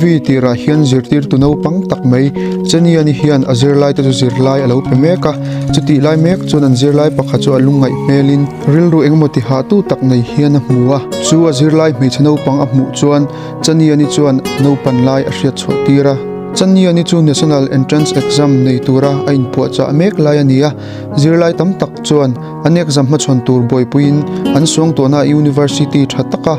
Movie tirah hian zirtirtu naupang tak mai Cheniani hian a zirlaite chu zirlai a lo pe mek a, chutih lai mek chuan an zirlai pakhat chu a lungngaih hmelin rilru engemaw ti hahtu tak nei hian a hmu a. Chu a zirlai hmeichhe naupang a hmuh chuan Cheniani chuan naupan lai a hriat chhuah tir a. Cheniani chu National Entrance Exam nei tura a inpuahchah mek lai a ni a, zirlai tam tak chuan an exam hmachhawn tur buaipuiin an suangtuahna University tha taka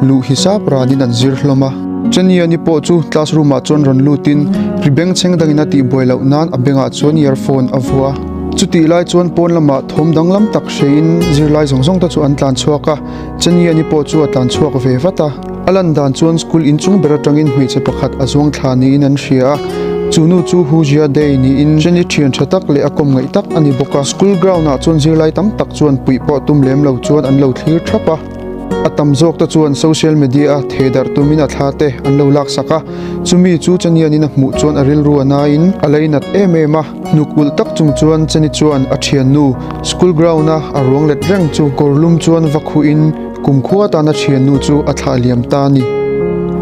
luh hisap ranin an zir hlawm a. Cheniani pawh chu classroom ah chuan rawn lutin ri bengchheng dangin a tihbuai loh nan a bengah chuan earphone a vuah. Chutih lai chuan pawn lamah thawm danglam tak hreiin zirlai zawng zawng te chu an tlan chhuak a, Cheniani pawh chu a tlan chhuak ve vat a. A lan dan chuan school inchung ber atangin hmeichhe pakhat a zuang thla niin an hria a, chu nu chu Hu Jia Day niin Jenny thian tha tak leh a kawm ngaih tak a ni bawk a. School ground ah chuan zirlai tam tak chuan puih pawh tum lem lo chuan an lo thlir thap a. A tam zawk te chuan social media a thei darh tumin a thla te an lo lak sak a, chumi chu Chanianin a hmuh chuan a rilru a naiin a leinat em em a. Hnuk ulh tak chung chuan Chani chuan a thiannu school ground a a ruang let reng chu kawr lum chuan va khuhin kumkhua tan a thiannu chu a thlah liam ta a ni.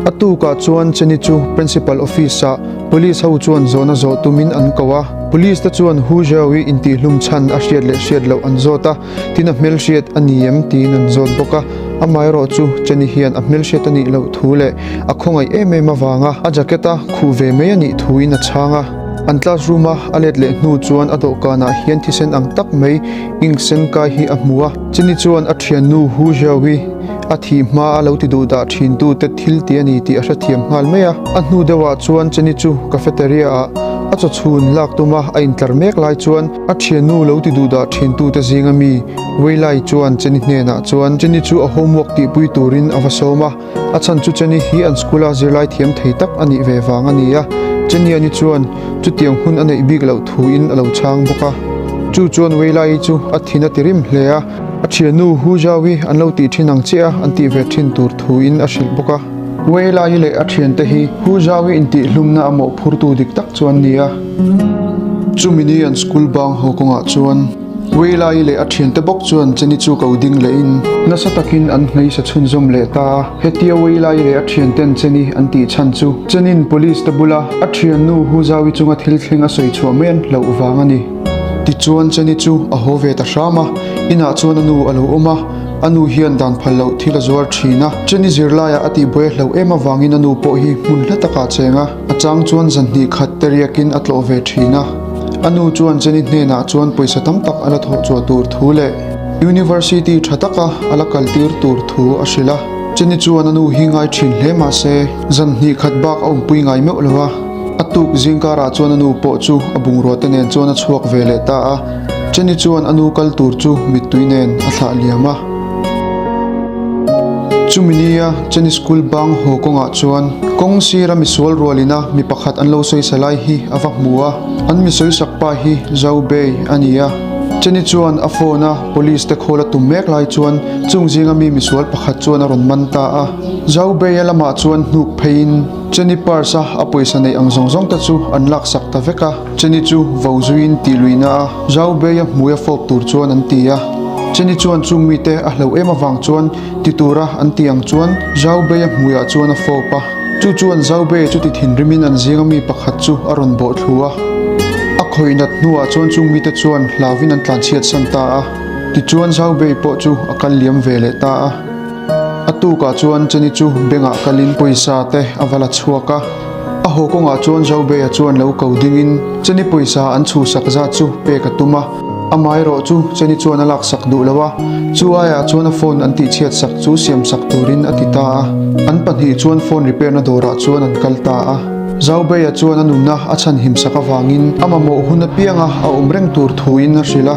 A tukah chuan Chani chu principal office ah police ho chuan zawhna zawh tumin an ko a, police te chuan Hu Zhao-i intihhlum chhan a hriat leh hriat loh an zawt a. Tin a hmelhriat a ni em tiin an zawt bawk a, amaherawh chu Jenny hian a hmelhriat a nih loh thu leh a khawngaih em em avanga a jacket a khuh ve mai a nih thuin a chhang a. An classroom a a let leh hnu chuan a dawhkanah hian thisen ang tak mai ink sen kai hi a hmu a, Jenny chuan a thiannu Hu Xiaoyi a thih hma a lo ti duh dah thin tu te thil ti a ni tih a hrethiam nghal mai a. A hnu deuhah chuan Jenny chu cafeteria ah a chawchhun lak tuma a intlar mek lai chuan A thiannu lo ti duh dah thintute zinga mi Weilai chuan Jenny hnenah chuan Jenny chu a homework tihpui turin a va sawm a, a chhan chu Jenny hi an school a zirlai thiam thei tak a nih ve vang a ni a, Jenny ani chuan chutiang hun a neih bik loh thuin a lo chhang bawk a. Chu chuan Weilai chu a thin a ti rim hle a, a thiannu Hu Zhao-i an lo tih thin ang chiah a an tih ve thin tur thuin a hrilh bawk a. Weilai leh a thiante hi Hu Zhao-i intihhlumna a mawhphurtu dik tak chu an ni a. Chumi ni an school bang haw kawngah chuan Weilai leh a thiante bawk chuan Jenny chu ko ding lehin nasa takin an hmeisa chhunzawm leh ta a. Hetia Weilai leh a thianten Jenny an tih chhan chu Jenny'n police te bula a thiannu Hu Zhaoyi chunga thil thleng a sawi chhuah mai an hlauh vang a ni. Tichuan Jenny chu a haw ve ta hram a, inah chuan a nu a lo awm a, a nu hian dan phal loh thil a zuar thin a. Jenny zirlaiah a tihbuai a hlauh em avangin a nu pawh hi hmun hla takah a cheng a. A chang chuan zanhnih khat te riakin a tlawh ve thin a. A nu chuan Jenny hnenah chuan pawisa tam tak a la thawh chhuah tur thu leh University tha taka a la kal tir tur thu a hrilh a. Jenny chuan a nu hi ngai thin hle mah se zanhnih khat bak a awmpui ngai meuh lo a. A tuk zingkarah chuan a nu pawh chu a bungrua te nen chuan a chhuak ve leh ta a. Jenny chuan a nu kal tur chu mittui nen a thlah liam a. Chumi nia Jenny school bang haw kawngah chuan kawng sira misual rualina mi pakhat an lo sawisa lai hi a va hmu a, an mi sawisak pa hi Zhao Bei a ni a. Jenny chuan a phone a police te call a tum mek lai chuan chung zinga mi misual pakhat chuan a rawn man ta a. Zhao Bei-a lamah chuan hnuk pheiin Jenny purse a a pawisa neih ang zawng zawng te chu an laksak ta vek a. Jenny chu vo zuiin tih luihna a Zhao Bei-a hmui a fawp tur chuan an ti a. Jenny chuan chung mite a hlauh em avang chuan ti tura an ti ang chuan Zhao Bei-a hmuiah chuan a fawp a. Chu chuan Zhao Bei chu ti thinrimin an zinga mi pakhat chu a rawn bawh thlu a. A khawih nat hnuah chuan chung mite chuan hlauvin an tlanchhiat san ta a. Tichuan Zhao Bei pawh chu a kal liam ve leh ta a. A tukah chuan Jenny chu bengah kalin pawisa te a va la chhuak a. A haw kawngah chuan Zaubeia chuan lo ko dingin Jenny pawisa an chhuhsak zat chu pek a tum a, amaherawh chu Jenny chuan a laksak duh lo a, chu aiah chuan a phone an tihchhiatsak chu siamsak turin a ti ta a. An pahnih chuan phone repair na dawrah chuan an kal ta a. Zaubeia chuan a nunna a chhanhimsak avangin a mamawh hun apianga a awm reng tur thuin a hrilh a.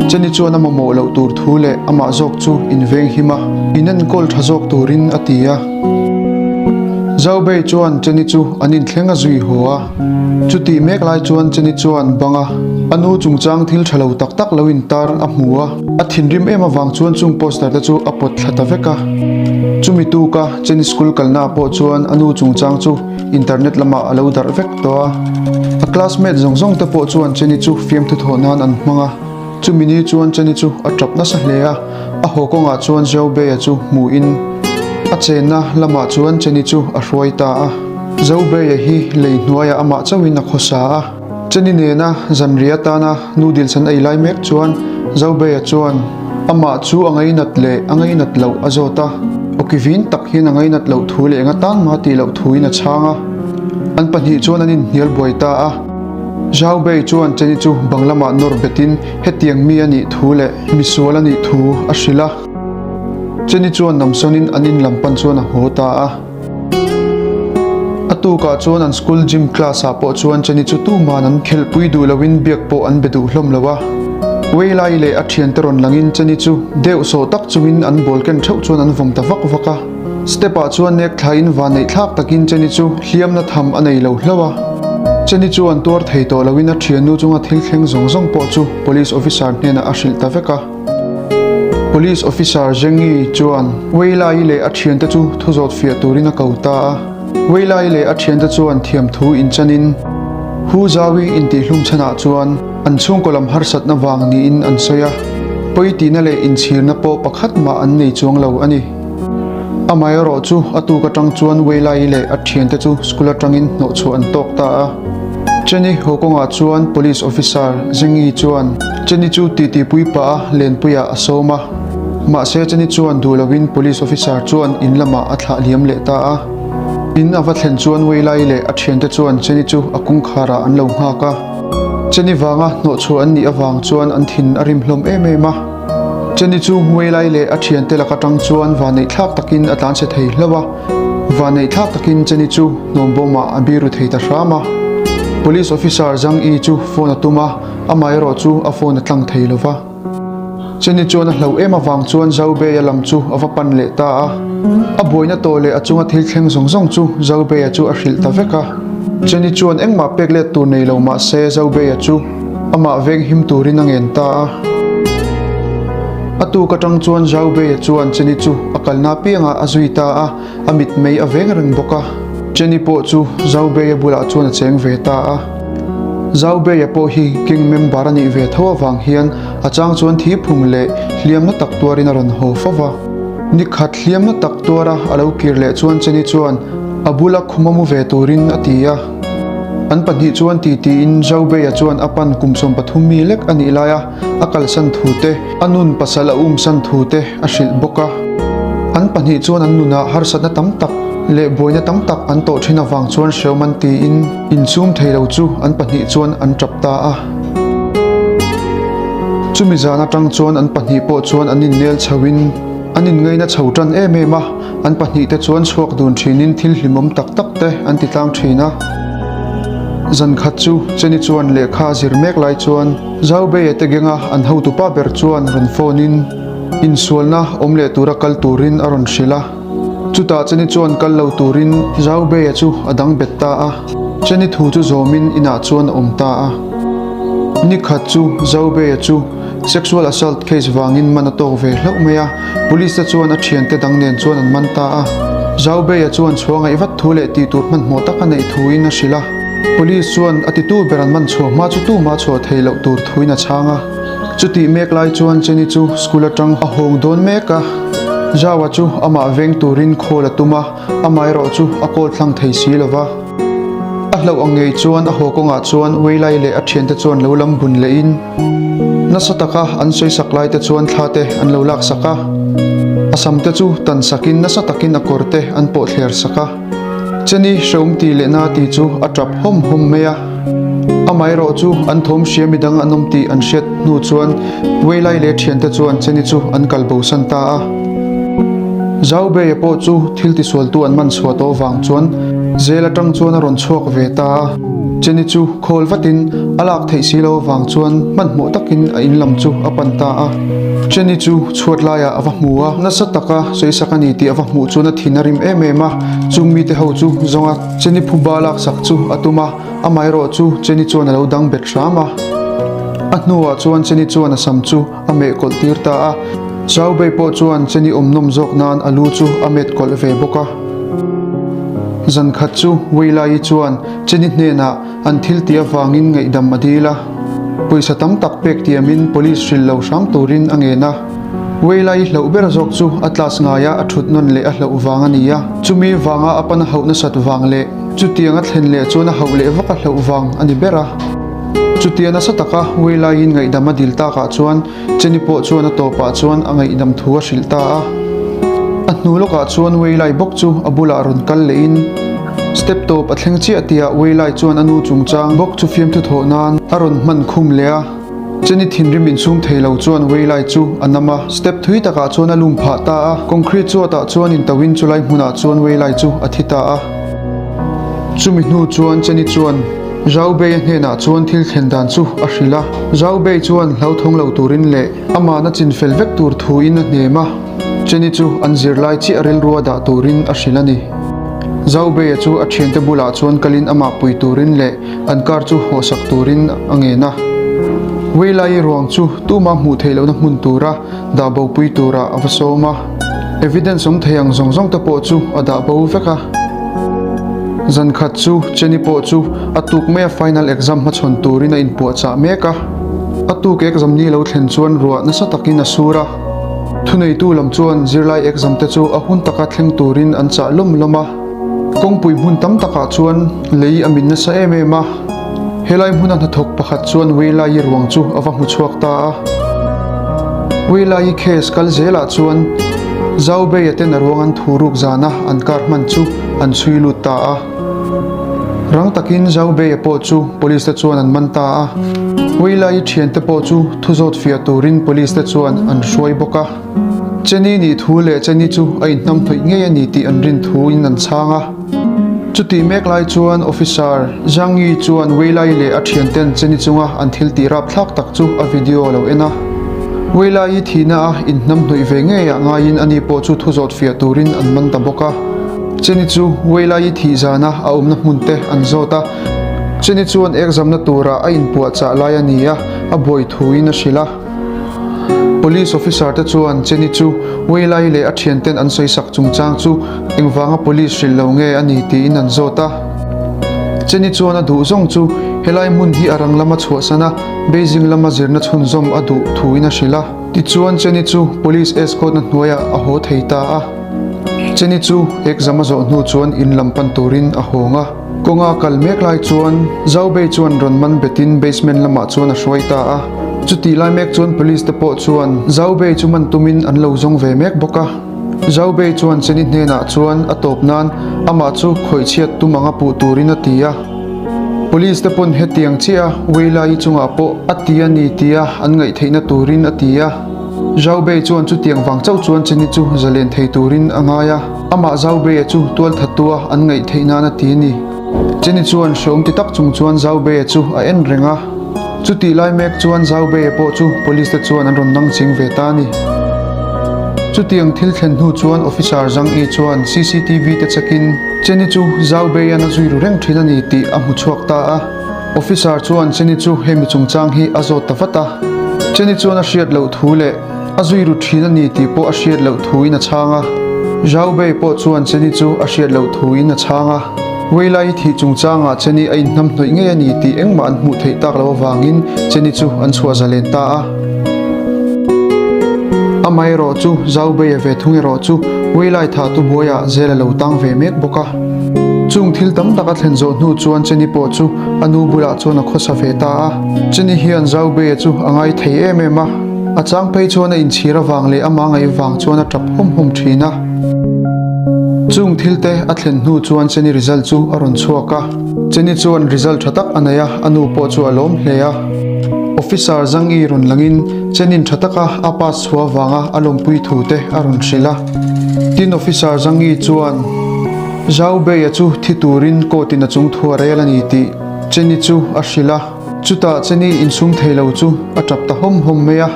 Jenny chuan a mamawh loh tur thu leh amah zawk chu invenghim a, inenkawl tha zawk turin a ti a. Zaubei chuan Jenny chu an inthleng a zui haw a. Chutih mek lai chuan Jenny chuan banga a nu chungchang thil tha lo tak tak lo intar a hmu a. A thinrim em avang chuan chung poster te chu a pawt thla ta vek a. Chumi tuka Jenny school kalna pawh chuan a nu chungchang chu internet lamah a lo darh vek tawh a. A classmate zawng zawng te pawh chuan Jenny chu fiamthu thawh nan an hmang a. Chumi ni chuan Jenny chu a tap nasa hle a, a haw kawngah chuan Zhao Bei-a chu hmuhin a chenna lamah chuan Jenny chu a hruai ta a. Zobeia hi lei hnuaiah amah chauhin a khawsa a. Cheni nena zanriah atana noodles an ei lai mek chuan Zobeia chuan amah chu a ngainat leh a ngainat loh a zawt a. Awkivin tak hian a ngainat loh thu leh enga tan mah tih loh thuin a chhang a. An pahnih chuan an inhnial buai ta a. Zhaobei chuan Cheni chu bang lamah nawr betin hetiang mi a nih thu leh misual a nih thu a hrilh a. Cheni chuan namsawnin an in lam pan chuan a haw ta a. A tukah chuan an school gym class ah pawh chuan Cheni chu tuman an khelhpui duh loin biak pawh an be duh hlawm lo a. Weilai leh a thiante rawn langin Cheni chu deuh sawh tak chungin an ball ken theuh chuan an vawm ta vak vak a. Step ah chuan nek thlain vanneih thlak takin Cheni chu hliamna tham a nei lo hlauh a. Cheni chuan tuar thei tawh loin a thiannu chunga thil thleng zawng zawng pawh chu police officer hnenah a hrilh ta vek a. Police officer Zhengi chuan Weilai leh a thiante chu thu zawt fiah turin a ko ta a. Weilai leh a thiante chuan thiamthu inchanin Hu Zaui intihhlum chhanah chuan an chhungkaw lam harsatna vang niin an sawi a, pawi tihna leh inchhirna pawh pakhat mah an nei chuang lo a ni. Amaherawh chu a tuk atang chuan Weilai leh a thiante chu school atangin hnawhchhuah an tawk ta a. Cheni haw kawngah chuan Police Officer Zengi chuan Cheni chu titi pui pah a lenpuiah a sawm a. Mahse Cheni chuan duh loin Police Officer chuan in lamah a thlah liam leh ta a. In a va thlen chuan Weilai leh a thiante chuan Cheni chu a kawngkharah an lo nghak a. Cheni vanga hnawhchhuah an nih avang chuan an thin a rim hlawm em em a. Cheni chu Weilai leh a thiante lak atang chuan vanneihthlak takin a tlanchhe thei hlauh a. Vanneih thlak takin Jenny chu hnawmbawmah a biru thei ta hram a. Police officer Zhang Yi chu phone a tum a, amaherawh chu a phone a tlang thei lo va. Jenny chuan a hlauh em avang chuan Zhao Bei-a lam chu a va pan leh ta a. A buaina tawh leh a chunga thil thleng zawng zawng chu Zhao Bei-a chu a hrilh ta vek a. Jenny chuan engmah pek let tur nei lo mah se Zhao Bei-a chu amah veng him turin a ngen ta a. A tuk atang chuan Zhao Bei-a chuan Jenny chu a kalna piangah a zui ta a, a mitmei a veng reng bawk a. Jenny pawh chu Zhao Bei-a bulah chuan a cheng ve ta a. Zhao Bei-a pawh hi gang member a nih ve tho avang hian a chang chuan thi phung leh hliamna tak tuarin a rawn haw fo va. Ni khat hliamna tak tuara a lo kir leh chuan Jenny chuan a bula khum a mu ve turin a ti a. An pahnih chuan titiin Zhao Bei-a chuan a pan kum 13 mi lek a nih lai a, a kalsan thu te, a nun pasal a umsan thu te a hrilh bawk a. An pahnih chuan an nunah harsatna tam tak leh buaina tam tak an tawh thin avang chuan hrehawm an tiin insum thei lo chu an pahnih chuan an tap ta a. Chumi zan atang chuan an pahnih pawh chuan an innel chhoin an inngaina chho tan em em a, an pahnih te chuan chhuak dun thinin thil hlimawm tak tak te an ti tlang thin a. Zan khat chu Jenny chuan lehkha a zir mek lai chuan Zaubeia te genga an hotupa ber chuan rawn phone in insualna awm leh tura kal turin a rawn hrilh a. Chutah Jenny chuan kal lo turin Zaubeia chu a dang bet ta a. Jenny thu chu zawmin inah chuan a awm ta a. Nikhat chu Zaubeia chu sexual assault case vangin man a tawk ve hlauh mai a. Police te chuan a thiante dang nen chuan an man ta a. Zaubeia chuan chhuah ngaih vat thu leh tih tur hmanhmawh tak a neih thuin a hrilh a. Police chuan a titu ber an man chhuah hma chu tumah chhuah theih loh tur thuin a chhang a. Chutih mek lai chuan Jenny chu school atang a hawng dawn mek a. Zhao-a chu amah veng turin call a tum a, amaherawh chu a call thlang thei si lo va. A hlauh ang ngei chuan a haw kawngah chuan Weilai leh a thiante chuan lo lam bun lehin nasa taka an sawisak lai te chuan thla te an lo laksak a. A sam te chu tan sakin nasa takin a kawr te an pawh thler sak a. Cheni hreawm ti leh na ti chu a tap hawm hawm mai a. Amaherawh chu an thawm hria midang an awm tih an hriat hnu chuan Weilai leh thiante chuan Cheni chu an kal bosan ta a. Zaubeia pawh chu thil tisualtu an man chhuah tawh vang chuan zel atang chuan a rawn chhuak ve ta a. Cheni chu khawl vatin a lak theih si lo avang chuan hmanhmawh takin a in lam chu a pan ta a. Cheni chu chhuat laiah a va hmu a, nasa taka sawisak a ni tih a va hmuh chuan a thin a rim em em a, chung mite ho chu zawnga Cheni phuba laksak chu a tum a, amaherawh chu Cheni chuan a lo dang bet hram a. A hnuah chuan Cheni chuan a sam chu a meh kawlh tir ta a, Zau Bei pawh chuan Cheni awm nawm zawk nan a lu chu a met kawlh ve bawk a. Zan khat chu Weilai-i chuan Cheni hnenah an thil tih avangin ngaihdam a dil a, pawisa tam tak pek tiamin police hrilh lo hram turin a ngen a. Weilai hlauh ber zawk chu a class ngaia a thut nawn leh a hlauh vang a ni a, chumi vanga a pan a hauh nasat vang leh chutiang a thlen leh chuan a hauh leh vak a hlauh vang a ni ber a. Chutia nasa taka Weilaiin ngaihdam a dil takah chuan Jenny pawh chuan a tawpah chuan a ngaihdam thu a hrilh ta a. A hnu lawkah chuan Weilai bawk chu a bulah rawn kal lehin step tawp a thleng chiah tihah Weilai chuan a nu chungchang bawk chu fiamthu thawh nan a rawn hman khum leh a. Jenny thinrim insum thei lo chuan Weilai chu a nam a, step thui takah chuan a lum phah ta a. Concrete chuatah chuan intauhin chulai hmunah chuan Weilai chu a thi ta a. Chumi hnu chuan Jenny chuan Zhao Bei-a hnenah chuan thil thlen dan chu a hrilh a. Zhao Bei chuan hlauthawng lo turin leh amahna chin fel vek tur thuin a hnem a, Jenny chu an zirlai chiah rilrua dah turin a hrilh a ni. Zhao Bei-a chu a thiante bulah chuan kalin amah pui turin leh an car chu hawhsak turin a ngen a. Wei Lai-i ruang chu tuma hmuh theih lohna hmun tura dah bopui turah a va sawm a. Evidence awm thei ang zawng zawng te pawh chu a dah bo vek a. Zan khat chu Jenny pawh chu a tuk mai a final exam hmachhawn turin a inpuahchah mek a. A tuk exam ni lo thlen chuan ruah nasa takin a sur a. Thuneitu lam chuan zirlai exam te chu a hun taka thleng turin an chah lawm lawm a. Kawngpui hmun tam takah chuan lei a min nasa em em a. Helai hmuna hnathawk pakhat chuan Weilai-i ruang chu a va hmu chhuak ta a. Weilai-i case kal zelah chuan Zhao Bei-a ten a ruang an thu ruk zana an kar hman chu an chhui lut ta a. Rang takin Zhao Bei-a pawh chu police te chuan an man ta a. Weilai-i thiante pawh chu thu zawt fiah turin police te chuan an hruai bawk a. Jenny nih thu leh Jenny chu a inhnamhnawih ngei a ni tih an rin thuin an chhang a. Chutih mek lai chuan Officer Zhang Yi chuan Wei Lai leh a thianten Jenny chunga an thil tih rapthlak tak chu a video a lo en a. Wei Lai i thihna a inhnamhnawih ve ngeiah ngaiin ani pawh chu thu zawt fiah turin an man ta bawk a. Jenny chu Wei Lai i thih zana a awmna hmun te an zawt a. Jenny chuan ekzamna tura a inpuahchah lai a ni a, a buai thuin a hrilh a. Police officer te chuan Jenny chu Wei Lai leh a thianten an sawisak chungchang chu Engvanga police hrilh lo nge a ni tiin an zawt a. Jenny chuan a duh zawng chu helai hmun hi a rang lama chhuahsan a, Beijing lama zirna chhunzawm a duh thuin a hrilh a. Tichuan Jenny chu police escort na hnuaiah a haw thei ta a. Jenny chu exam a zawh hnu chuan in lam pan turin a hawng a. Kawnga kal mek lai chuan Zhao Bei chuan rawn man betin basement lamah chuan a hruai ta a. Chutih lai mek chuan police te pawh chuan Zhao Bei chu man tumin an lo zawng ve mek bawk a. Zhao Bei chuan Jenny hnenah chuan a tawp nan amah chu khawih chhiat tum anga puh turin a ti a. Police te pawn hetiang chiah a Wei Lai chungah pawh a ti a ni tia an ngaih theihna turin a ti a. Zhao Bei chuan chutiang vang chauh chuan Jenny chu zalen thei turin a ngai a. Amah Zhao Bei-a chu tualthattua an ngaih theih nan a ti a ni. Jenny chuan hreawm ti tak chung chuan Zhao Bei-a chu a en reng a. Chutih lai mek chuan Zhao Bei-a pawh chu police te chuan an rawn nang ching ve ta a ni. Chutiang thil thlen hnu chuan Officer Zhang Yi chuan CCTV te check in Jenny chu Zhao Bei-a'n a zui ru reng thin a ni tih a hmu chhuak ta a. Officer chuan Jenny chu hemi chungchang hi a zawt ta vat a. Jenny chuan a hriat loh thu leh A zui ru thin a ni tih pawh a hriat loh thuin a chhang a. Zhao Bei pawh chuan Jenny chu a hriat loh thuin a chhang a. Wei Lai thih chungchangah Jenny a inhnamhnawih ngei a ni tih engmah an hmuh theih tak loh avangin Jenny chu an chhuah zalen ta a. Amaherawh chu Zhao Bei a ve thung erawh chu Wei Lai thahtu buaiah zel a lo tang ve mek bawk a. Chung thil tam tak a thlen zawh hnu chuan Jenny pawh chu a nu bulah chuan a khawsa ve ta a. Jenny hian Zhao Bei-a chu a ngai thei em em a. A chang phei chuan a inchhir avang leh ama ngaih vang chuan a tap hawm hawm thin a. Chung thil te a thlen hnu chuan Jenny result chu a rawn chhuak a. Jenny chuan result tha tak a nei a, a nu pawh chu a lawm hle a. Officer Zhang Yi rawn langin Jenny-in tha taka a pass chhuah avanga a lawmpui thu te a rawn hrilh a. Tin Officer Zhang Yi chuan Zhao Bei-a chu thi turin court-in a chung thu a rel a ni tih Jenny chu a hrilh a. Chutah Jenny insum thei lo chu a tap ta hawm hawm mai a.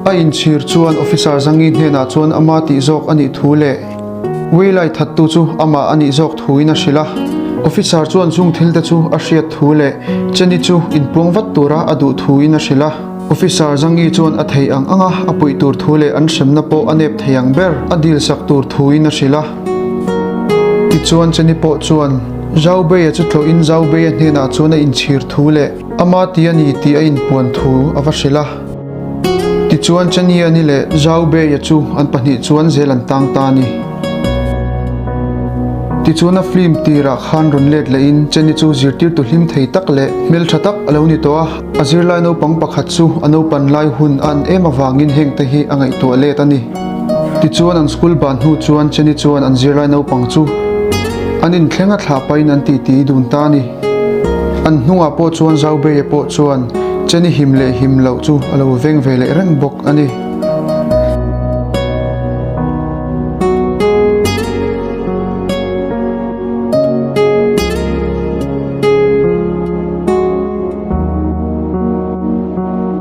A inchhir chuan Officer Zangi hnenah chuan ama tih zawk a nih thu leh Weilai thattu chu amah a nih zawk thuin a hrilh a. Officer chuan chung thil te chu a hriat thu leh Jenny chu inpuang vat tura a duh thuin a hrilh a. Officer Zangi chuan a thei ang anga a puih tur thu leh an hremna pawh a nep thei ang ber a dil sak tur thuin a hrilh a. Tichuan Jenny pawh chuan Zhao Bei-a chu tlawhin Zhao Bei-a hnenah chuan a inchhir thu leh ama ti a ni tih a inpuan thu a va hrilh a. Tichuan Chaniani leh Zhao Bei-a chu an pahnih chuan zel an tang ta a ni. Tichuan a film tirah khan rawn let lehin Chani chu zirtirtu hlim thei tak leh hmeltha tak a lo ni tawh a. A zirlai naupang pakhat chu a naupan lai hun a an em avangin hengte hi a ngaihtuah let a ni. Tichuan an school ban hnu chuan Chani chuan an zirlai naupang chu an inthleng a thlah pahin an titi dun ta a ni. An hnungah pawh chuan Zaubeia pawh chuan Chani him leh him loh chu a lo veng ve leh reng bawk a ni.